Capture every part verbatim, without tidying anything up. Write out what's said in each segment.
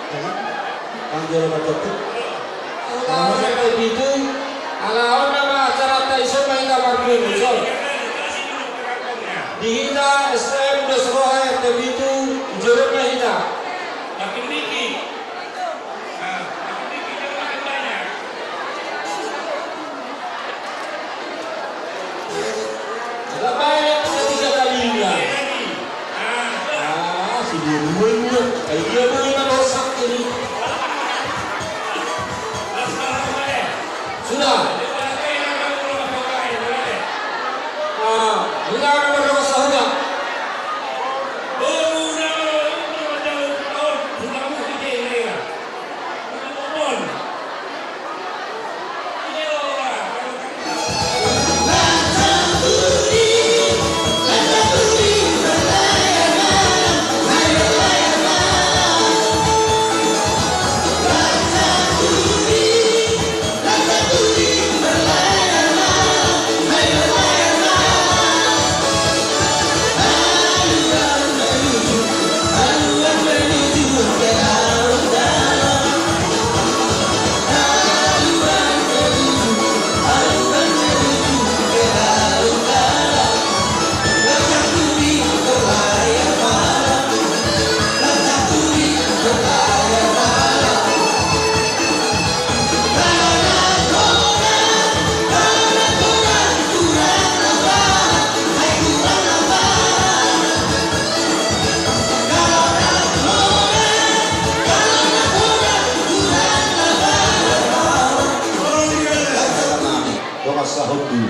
Panjolo Batutu. Ala on na pitu, ala on nama acaranta, ison ma hita marduo, ison. Di hita S T M Dos Roha R T pitu, jolo ma hita. Ada banyak ketiga kalinya. Ah, si dua-dua ini. Ai dia dua ini dosa ini. Sudah. Ah, sudah, nomor dua sudah. Dongan sahutu.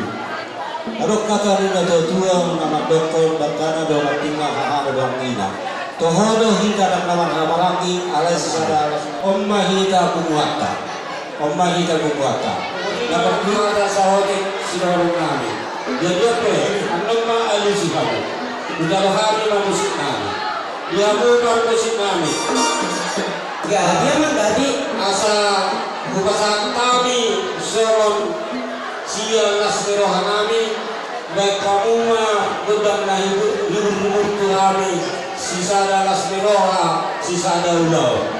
Adong hata ni natuatua na mandokkon, dangkana do mantinggal, haha do dohot ina. Toho do hita ndang na marhahamaranggi, alai sisada, on ma hita punguanta. On ma hita punguanta. Na parjolo hata saotik sidohonon nami. Jadi pe, annon ma alusi hamu. Hujalo hami ma musik nami. Di hamu ma musik nami. Jadi, jadi. Asa hupasahat hami songon sian las ni roha nami, baen hamu ma gondang na hibur, hibur tu hami, sisada las ni roha, sisada ulaon.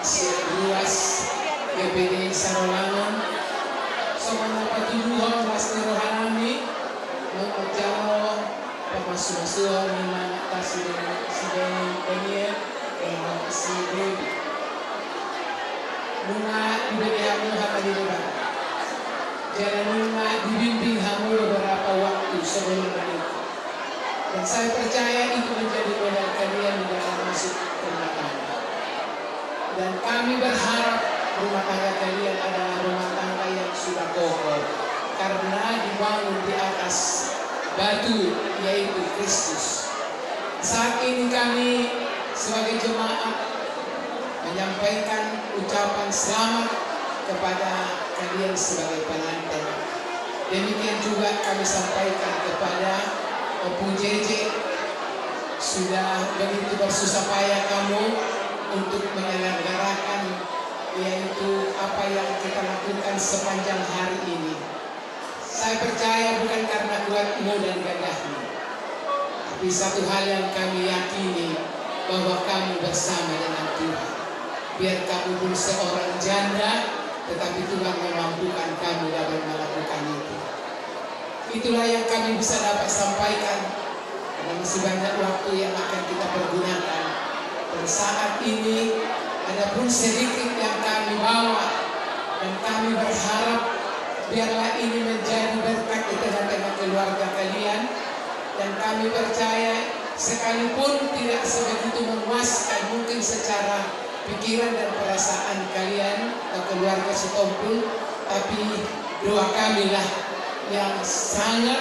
Ruas G P D Sarolangun, songon na patuduhon las ni rohanami, nunga manjalo pamasumasuon ni amanta si Deni, si Deni Daniel, dohot si Dewi. Nunga dibege hamu hata ni Debata. Jala nunga dibimbing hamu beberapa waktu sebelum menikah. Dan saya percaya itu menjadi modal kalian di dalam masuk rumah tangga. Dan kami berharap rumah tangga kalian adalah rumah tangga yang sudah kokoh karena dibangun di atas batu, yaitu Kristus. Saat ini kami sebagai jemaat menyampaikan ucapan selamat kepada kalian sebagai pengantin. Demikian juga kami sampaikan kepada Ompu Jeje, sudah begitu bersusah payah kamu untuk menyelenggarakan, yaitu apa yang kita lakukan sepanjang hari ini. Saya percaya bukan karena kuatmu dan gagahmu, tapi satu hal yang kami yakini, bahwa kamu bersama dengan Tuhan. Biar kamu pun seorang janda, tetapi Tuhan memampukan kamu dapat melakukan itu. Itulah yang kami bisa dapat sampaikan. Karena masih banyak waktu yang akan kita pergunakan. Dan saat ini, adapun sedikit yang kami bawa, dan kami berharap biarlah ini menjadi berkat di tengah-tengah keluarga kalian. Dan kami percaya, sekalipun tidak sebegitu memuaskan mungkin secara pikiran dan perasaan kalian, eh, keluarga Sitompul, tapi doa kamilah yang sangat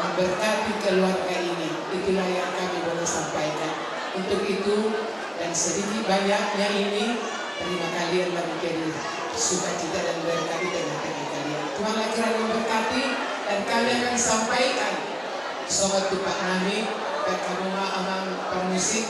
memberkati keluarga ini. Itulah yang kami boleh sampaikan. Untuk itu dan sedikit banyaknya ini, terima kalian lah menjadi sukacita dan berkat di tengah-tengah kalian. Tuhan lah kiranya memberkati dan kami akan sampaikan songon tumpaknami, baen hamu ma amang parmusik.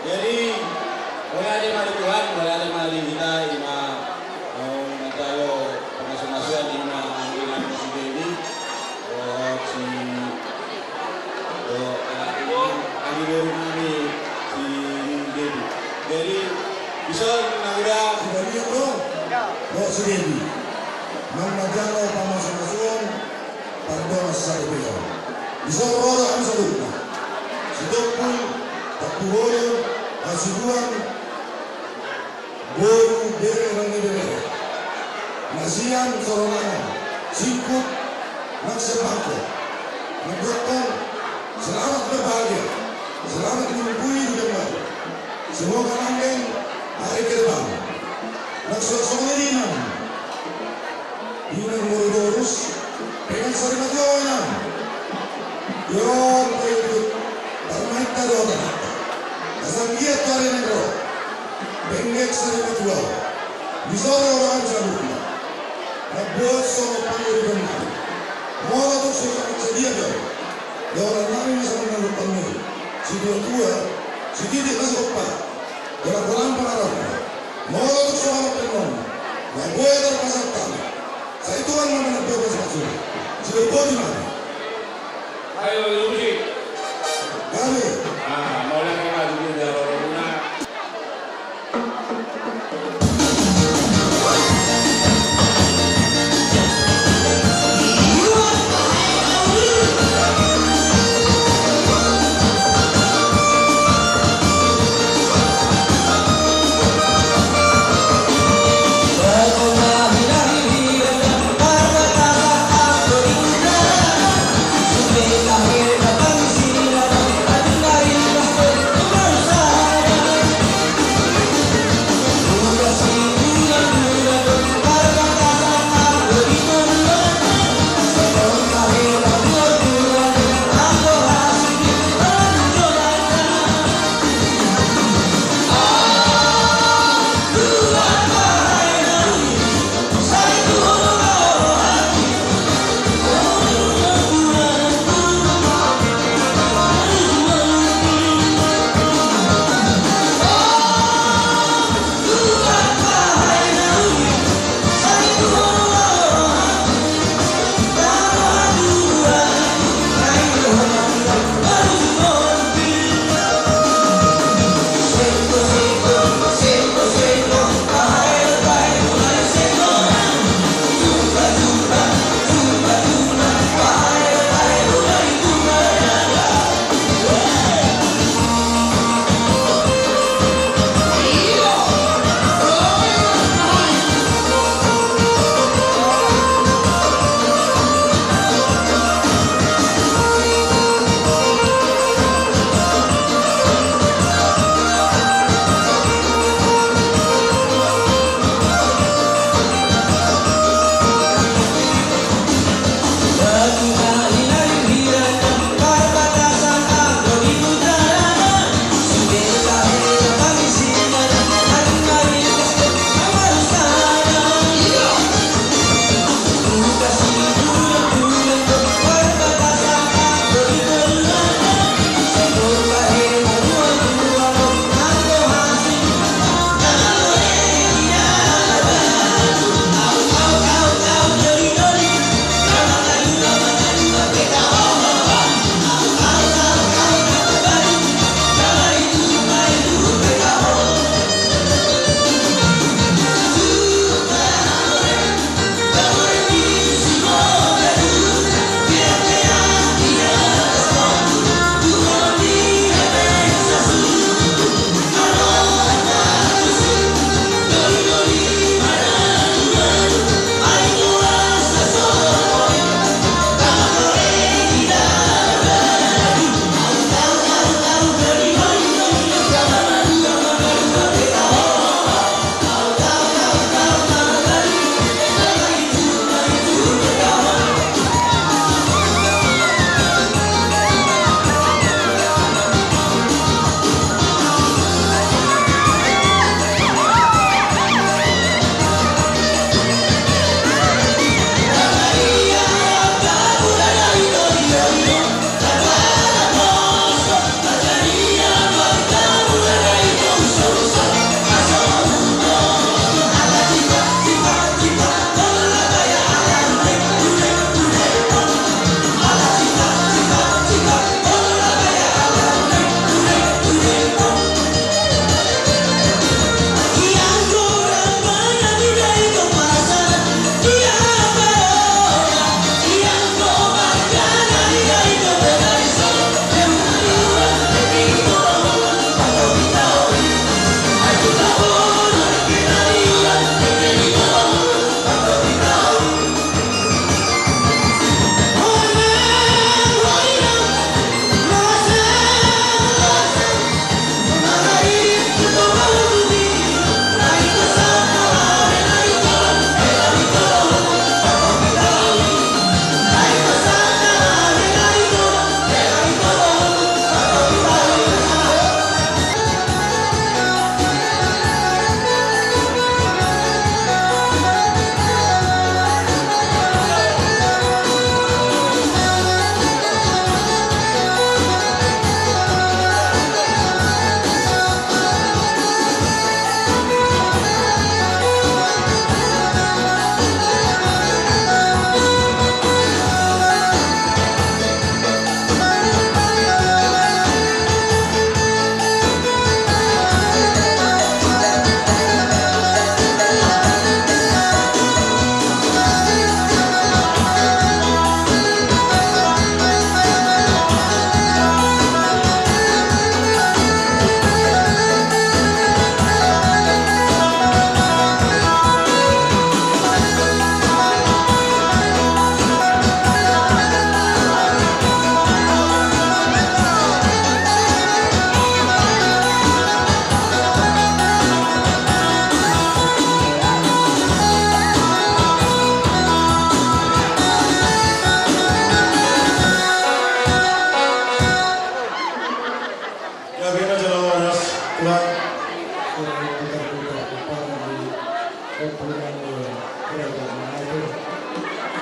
Jadi, mauliate ma di Tuhan, mauliate ma di hita, ima, eh, manjalo pamasumasuon ima anggi nami si Dedi, dohot si, dohot, eh, anggi boru nami si Dedi. Jadi, dison naula si Dedi, dohot si Dedi. Nang manjalo pamasumasuon, pardongan saripeon. Dison ro do hami saluhutna. Sitompul, Tampubolon, Hasibuan, boru, bere nang ibebere. Na sian Sarolangun, singkop, Nang sian bangko. Nang buat tong. Selamat berbahagia. Selamat menempuh hidup yang baru. Semoga langgeng hari ke depan. Nang suasana ini, nang. Inang molo torus, penggeng sari matua, inang. Yon, ayo ikut. Tarmainta do tanah. Asa giat tu ari na ro. Penggeng sari matua. Bisa ro orang aja lupa. Nang buat songon panguri panguri. Molo tu songon sadia do. Dohonon nami ma songon na lupa ni. Situa-tua, sititik na sopa. Dohonon-dohonon pangarahon. Molo tu songon na lupa ni. Nang buat tarpasattan. Sai Tuhan ma manang dohot sipasuri. Sudah bodi ma. Ayo, ayo, musik. Gabe. Ah, mau lagi maju, udah, udah, udah.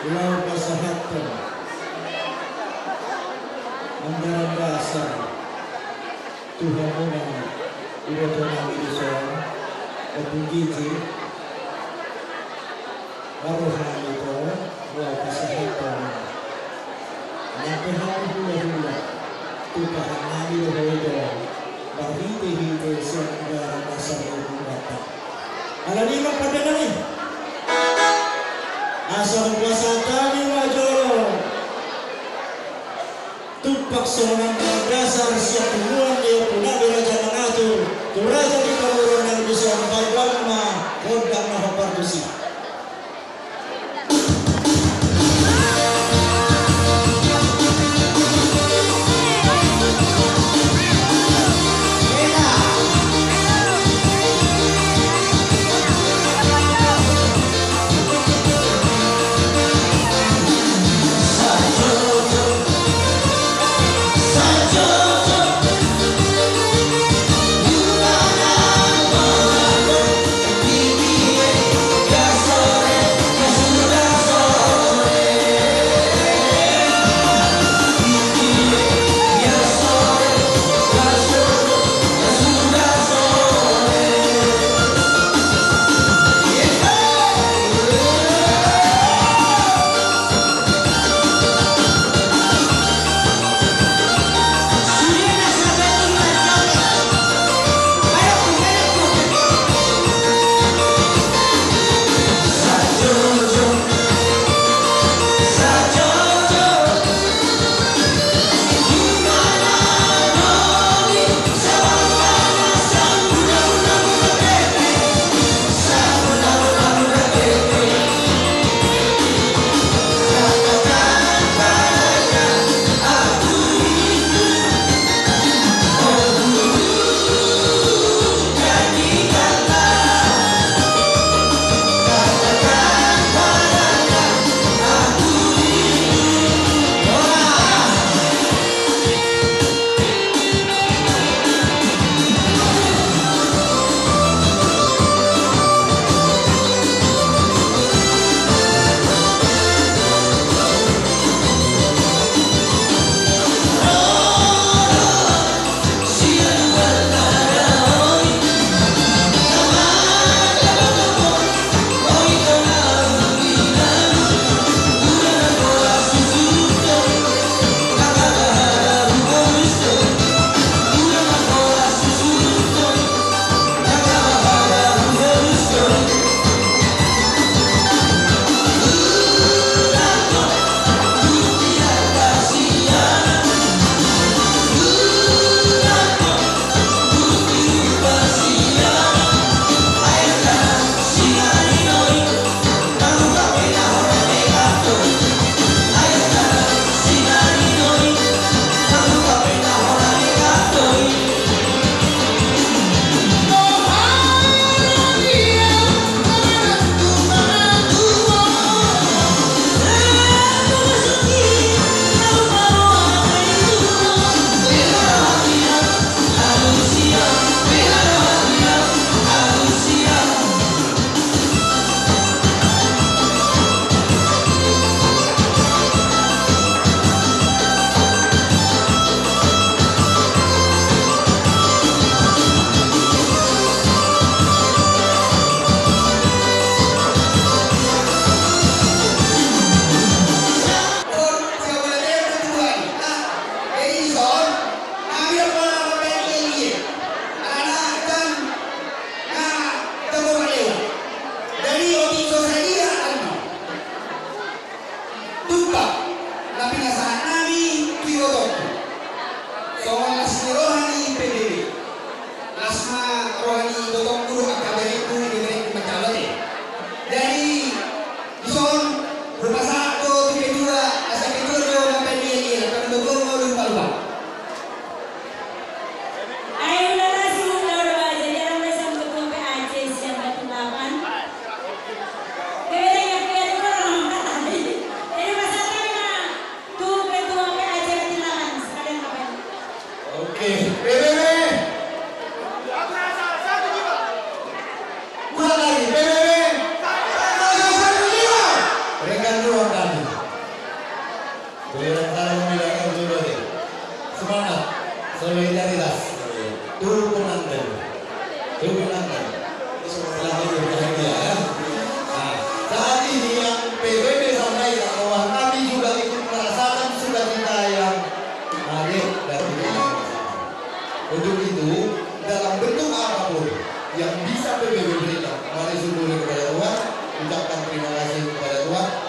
Laho pasahathon anggaran dasar tu hamuna ibotonami dison, Ompung Gigi. Baru hami do laho pasahathon. Nang pe hami hulahula tu pahanami do ho i do marhitehite sian anggaran dasar ni Ompunta. Alani i ma pandenami, asa hupasahat hami ma jolo tumpak songon anggaran dasar sian punguan ni ompunami raja na mangatur tu raja ni pamoruonnami dison, bahen ma gondang na hombar tusi.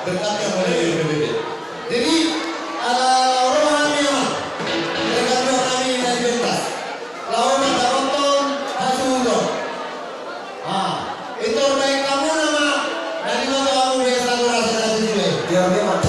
Berkatnya mulai dari B B B. Jadi, ala ro hami, Amang, berkat doa hami na di pentas, laho mandapothon hasuhuton. Ah, itu baik hamu nama, na diboto hamu be satu rasa, satu jiwa. Ya, memang.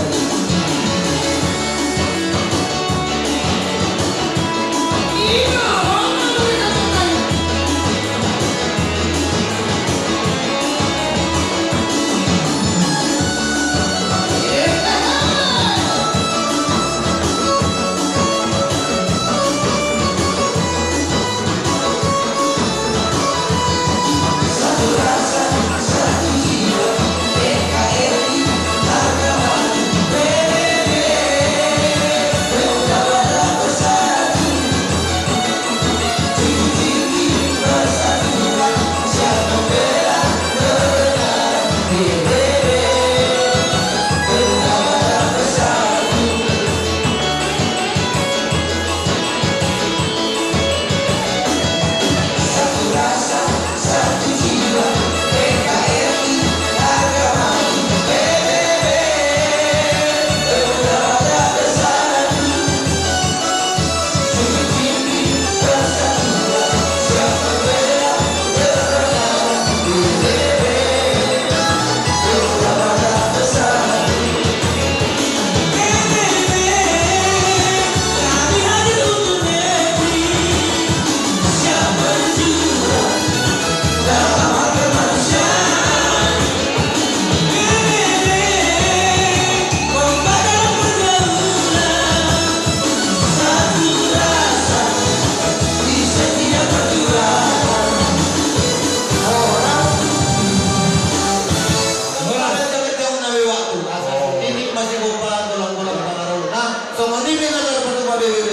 Songon i pe na tarpatupa B B B,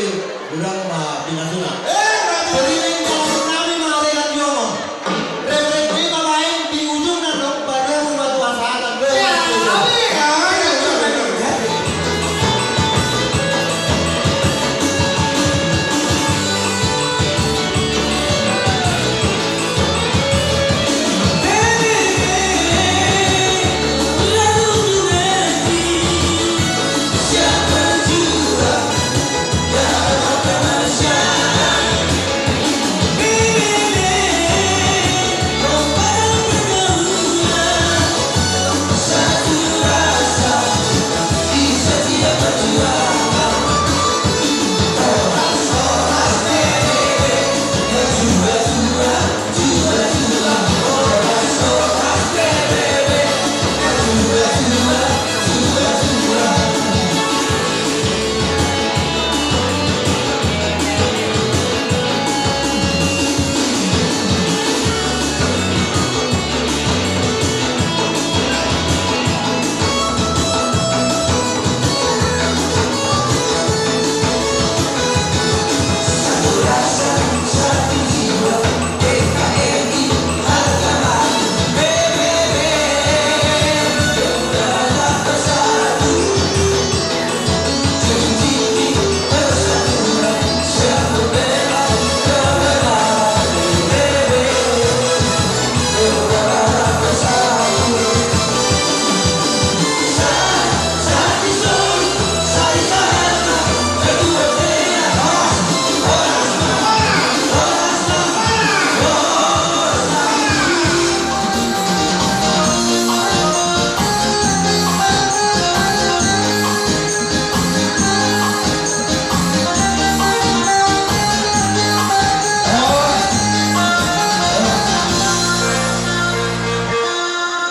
godang ma pinasuna. Jadi, nami ma rekan juo. Referensi ma main di ujung na dok pada rumah tua sana.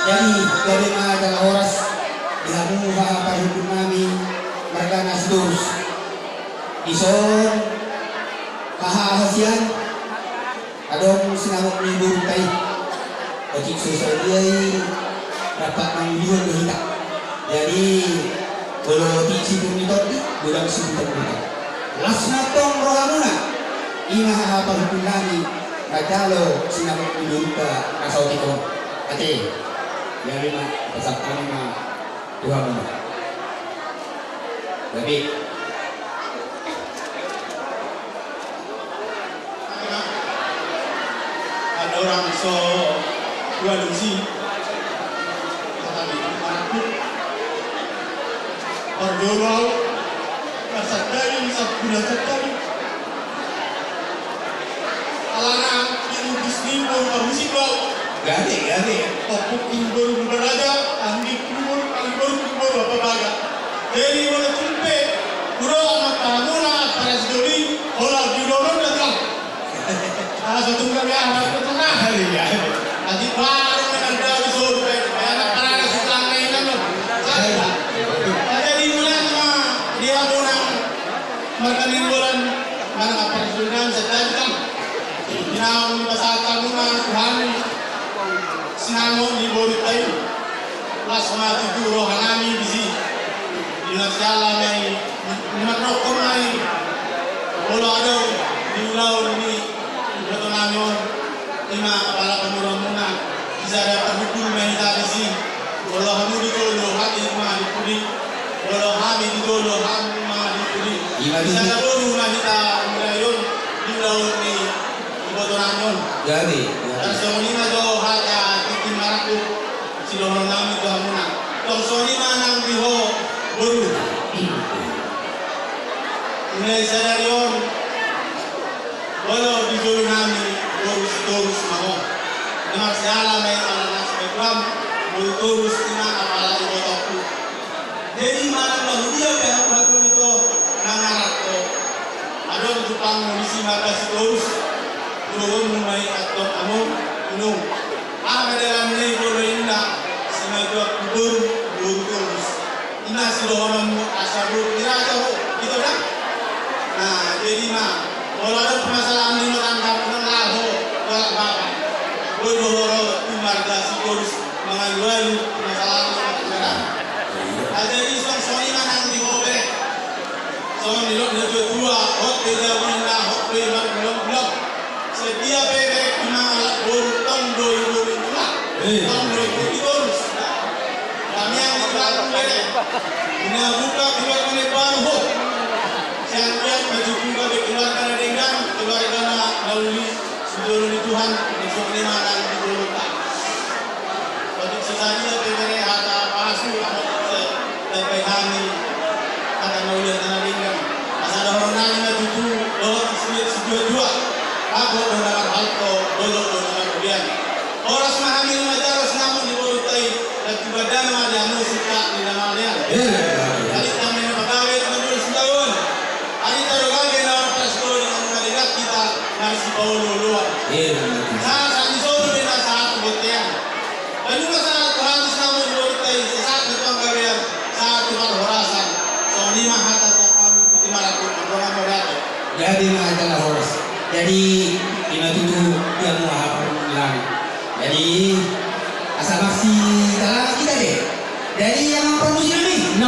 Jadi, gabe ma jala horas di hamu haha parhundul nami marga na Sitorus. Dison haha hasian. Adong sinamot ni borunta i. Otik so sadia i, dapat mangulihon do hita. Jadi, molo otik situr ni tondi, godang sibuton-buton. Las ma antong rohamuna. I ma haha parhundul nami, manjalo sinamot ni borunta na saotik on. Ate. Jadi ma, pasahat hami ma. Tuhan. Jadi, ada orang so dua lusi. Kata dia, Parjolo au, marsantabi, sampulu santabi. Alana, di Bugis ni boru parmusik au. Gabe, gabe. Ompungku boru Baraja, anggingku boru, anggingku boru Apa Baga. Jadi, molo tung pe, hudok ma tu hamuna, parasi doli, holan di ulaon on da, Tulang. Ah, so tung gabe aha, so tung aha. Iya. Adi baru dengan dari sore, anak parada si tangan ini, no. Jadi, mulai ma, dia mau nang, marga Nainggolan, mana apa sudah, saya tadi kan. Dia mau pasal kamu, mah, Tuhan. Sinamot ni boruta i, las ma tutu rohanami disi. Ima siala ma i, ima rokon ma i. Molo adong di ulaon ni ibotonami on, ima apala pamoruonmuna, di sada parhundul ma hita disi. Molo hamu di tolu, hami ma di pudi. Molo hami di tolu, hami ma di pudi. Ima di sada boru ma hita mulai on di ulaon ni ibotonami on. Gabe, gabe. Tarsongon i ma jo hata tintin marangkup sidohononnami tu hamuna. Tong songon i ma nang di ho boru. Mulai sadari on, molo di jolonami boru Sitorus ma ho. Ima siala ma i, alana sibaguam boru Torus, ima apala ibotongku. Jadi, manang na hudia pe hamu hami tu mangaranto, adong tu pangolisi mata Sitorus, tu dohononmu ma i antong among inong. Aha dalan ni boru inna, simatua kubur, boru Torus. Ima sidohononmu asa boru ni raja ho, gitu kan? Nah, jadi ma, molo adong permasalahan di rumah tangga, unang laho tu halak bapa. Boi do ho ro tu marga Sitorus mangalualu permasalahan di rumah tangga. Jadi songon, songon i ma nang di ho be. Songon nidok ni natuatua, hot pe jabu ninna, hot pe imat bulak-bulak. Sadia pe bere mangalap boru, tong do i boru i tulang. Eh. Tong do i boru i Torus. Damian di tulang bere. Ina buka keluarga na baru ho. Sian dia maju buka be keluarga na denggan, keluarga na uli. Di jolo ni Tuhan, di jolo ni manang di jolo ta. Jadi sasadia pe bere hata pasu, asa tambai hami hata na uli, hata na denggan. Asa dohononnami ma tutu dohot situa-tua. Ago do na marhalto, dolok do na marhobas. Horas ma hami na manjalo sinamot ni boruta i. Dang tu badan ma di hamu singkat ni na malean. Iya. Jadi kami na pagawe na dulu sitaon. Adi taro gabe na orang pas dulu dengan malihat kita. Mari si Paulu luar. Iya, benar. Nah, saat di solo dia saat kebetulan. Lalu masalah Tuhan sama dulu kita saat kita gawean, saat Tuhan horasan. Songon i ma hata sian hami. Jadi ma jala horas. Jadi ima tutu dia mau hapal ulang. Jadi asa maksi dalam kita deh. Jadi yang apa musim ini?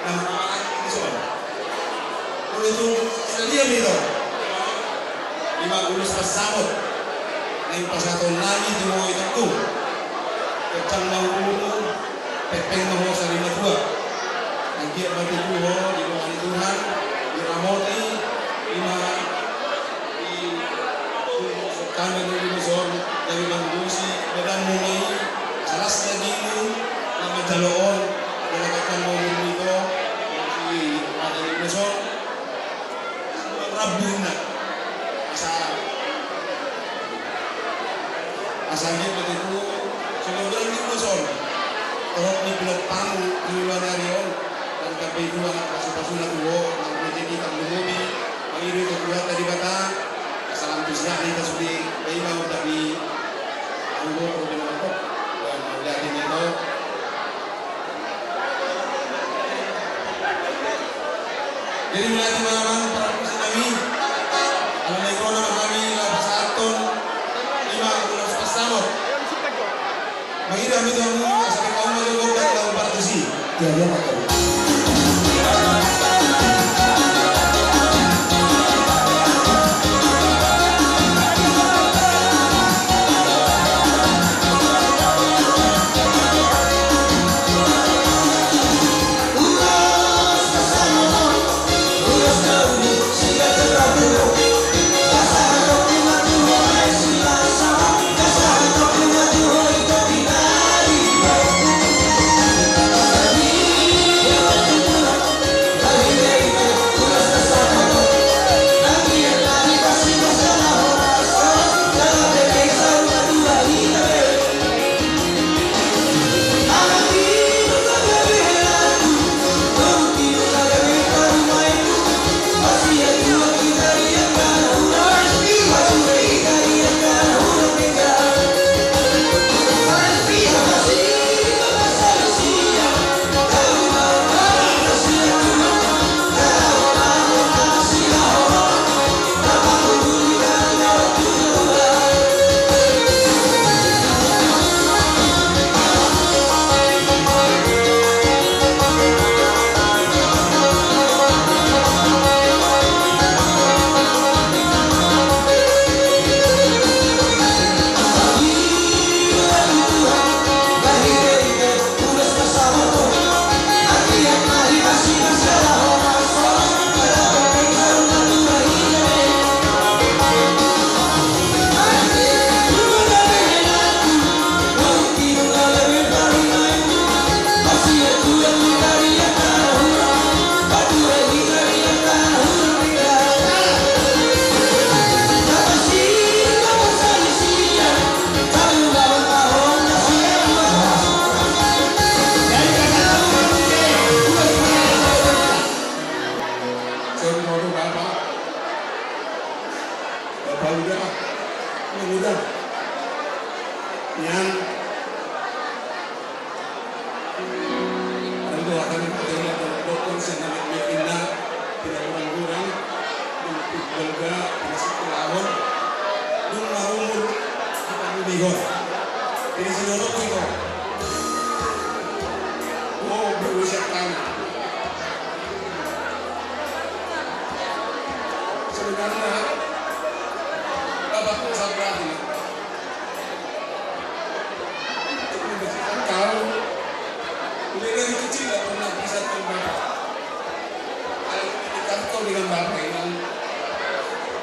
Nama-nama di son. Molo tung sadia ma i do, ima ulos pansamot naeng pasahaton nami tu ho i, Tulang. Ganjang ma umurmu, pengpeng ma ho sari matua. Anggiat ma tutu ho diboan ni Tuhan, diramoti, ima di, tu, so, kami di, di son, gabe mangurusi badanmu ma i, salas dagingmu, na manjalo on, jala ganjang ma umurmu ito, di mata ni son. Rambu inna. Asa, asa anggiat ma tutu, songon bilang ni son. Torop ni pilot pamu di ulaon ni ari on. Dan gabe i Tulang pasupasu na tu ho, na mangejeki tarlumobi, mangido tu Tuhanta Debata. Salam tu siak ni tasude, dai ma on tapi. Ahu ho, ahu ho, ahu ho. Dan mauliate ma ito. Jadi, mauliate ma amang parmusik nami. Ala naeng ro nama hami laho pasahathon ima ulos pansamot. Mangido hami tu hamu asa pe hamu ma jo gondang laho partusi. Iya, iya, Pak. Bapa uda, uda. Nian. Adong do hata ni puteri na tong dokkon sian na metmet inna, pinagurang-gurang, dung balga, pinasingkolahon, dung marumur, dipanudihon. Jadi sidorong ito. Oh, berusia tanah. Sebenarnya, Bapak itu sabar ini. Untuk membersihkan kau, mulai dari kecil nggak pernah bisa terima. Kalau dekat kau dengan Bapak ini,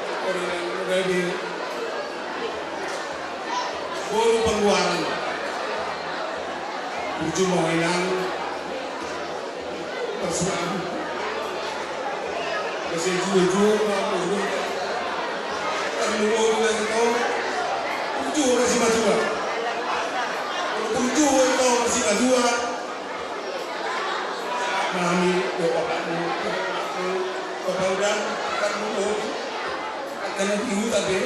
kau dengan mobil, baru pengeluaran. Ujung mau hilang. Persoalan. Masih jujur, mau urut. Kan mau urut lagi kau. Jujur masih madua. Jujur kau masih madua. Mami, bapak, bapak uda, kan mau urut. Akan di hutan deh.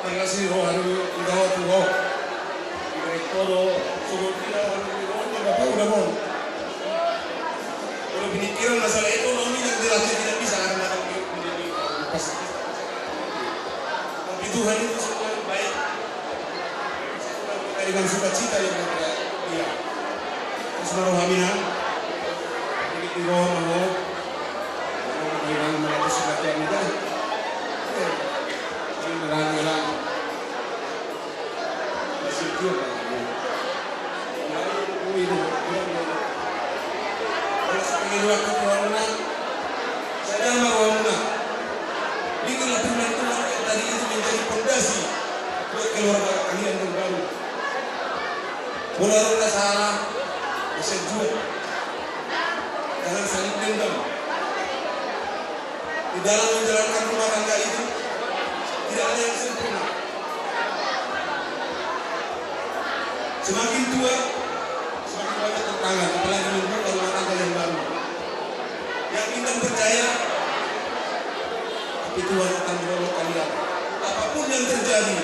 Marlas ni roha do, inda ho tu ho. Inda ho do, sogot inda ho tu ho, inda ho do. Kalau pemikiran masalah ekonomi yang jelasnya tidak bisa, karena kan di, di, di, pas. Tapi Tuhan itu semua baik. Dengan sukacita yang dia. Terus rohamina. Bikinlah firman Tuhan yang tadi itu menjadi fondasi buat keluarga kalian yang baru. Pola ro na sala, asa jual. Jangan saling dendam. Di dalam menjalankan rumah tangga itu, tidak ada yang sempurna. Semakin tua, semakin banyak tantangan, apalagi membuka rumah tangga yang baru. Yakin dan percaya, tapi Tuhan akan menolong kalian. Apapun yang terjadi,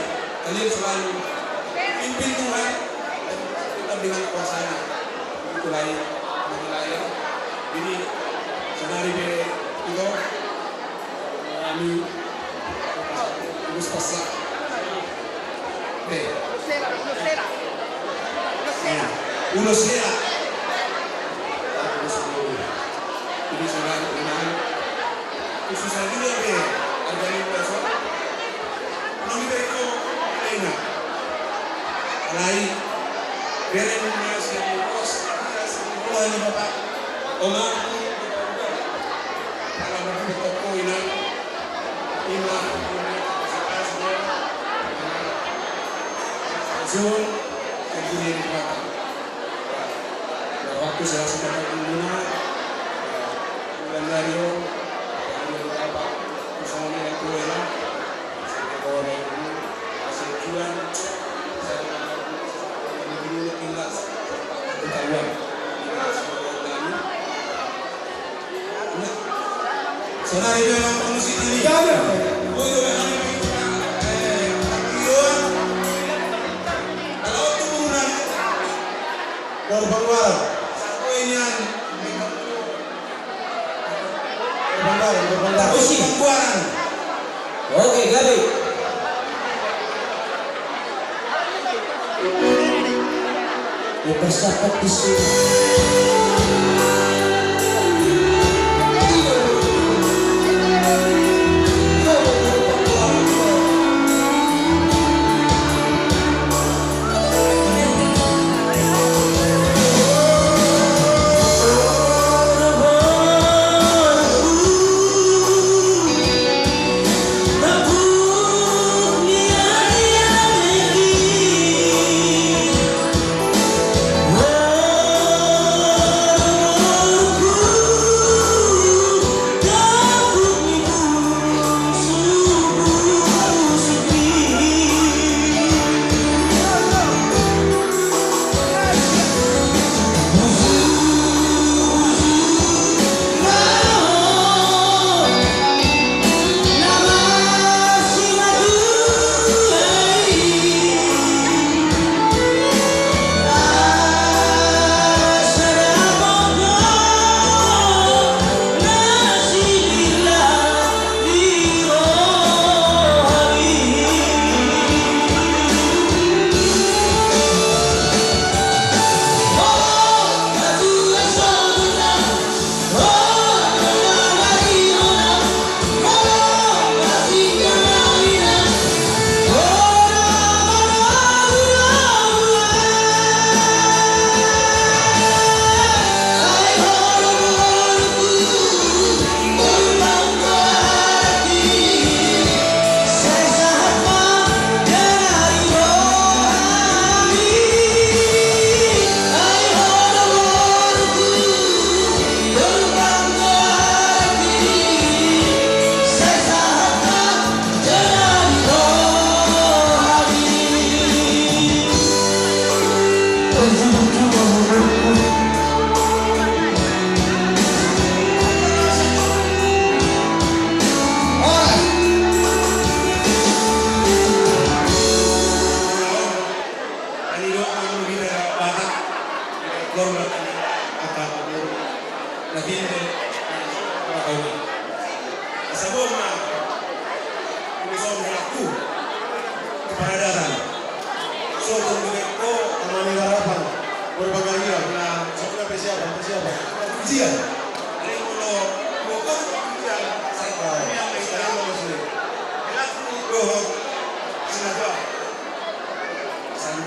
kalian selalu pimpin Tuhan dan tetap dengan kuasanya. Itulah yang menilai. Jadi, saudari be, itu, kami, terus pasrah. Be. Ulos hela. Ulos hela. Ini saudara, ini. Khusus lagi ya, be. Harga ini berapa? Nanti dari kau, ini. Alai. Beren masih ulos, iya, sih, ulos ini, Bapak. Oma, kalau mau ke toko, ini. Ima, ima, sekarang semua. Langsung, yang punya di belakang. Waktu saya sempat guna, bulan dari on, yang dari apa, personil yang tua ya, saya bawa dari dulu, hasil jual, saya mengirim ke Inggris, ketahuan. Ini semua dari Saudara, itu memang kondisi ini. Iya, iya. Oh, itu memang, eh, tapi, oh, kalau turunan, baru pengeluaran. Satu ini yang, baru pengeluaran, baru pengeluaran. Isi. Pengeluaran. Oke, gabe. Dipersiapkan di sini.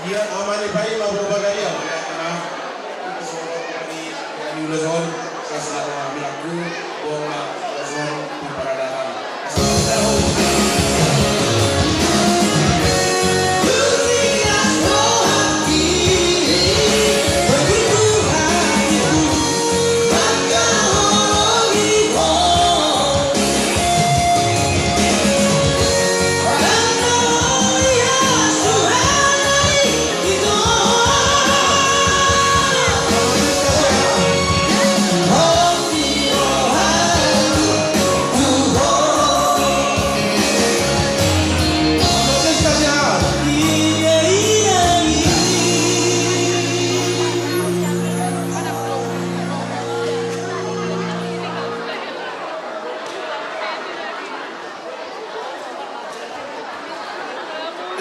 Ia, amani paima boru Bagaria. Ia, amani paima boru Bagaria. Ia, amani paima boru Bagaria.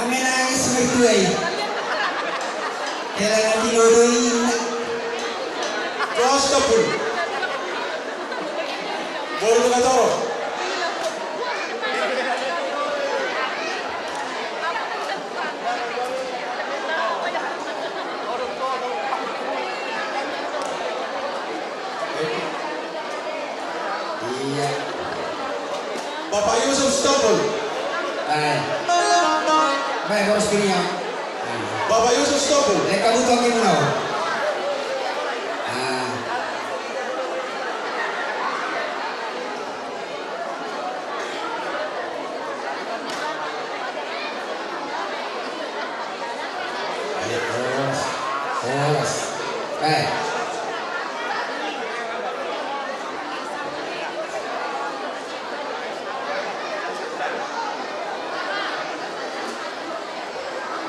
Ame nangis mertua i. Hela na tinodo i na. Kos kapul. Boru tu katoro. Iya. Bapak Yusuf Sitompul. Baik. Baik, boros kiri ya. Bapak Yusuf Sitompul. Leka butuh kiri mau. Ah. Horas. Horas. Eh.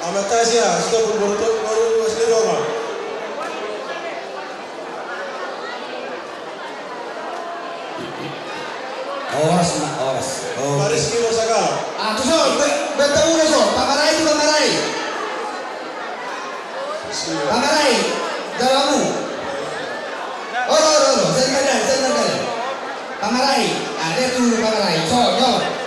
Amat kasih ya, stop, boru tu, boru asli Roma. Horas ma, horas. Oke. Paris ki Osaka. Ah, tu so, be-, beta udah so, pamarai tu pamarai. Bismillah. Pamarai, jalamu. Olo, olo, olo, saya dengar, saya dengar. Pamarai, ada tu pamarai. So, yo.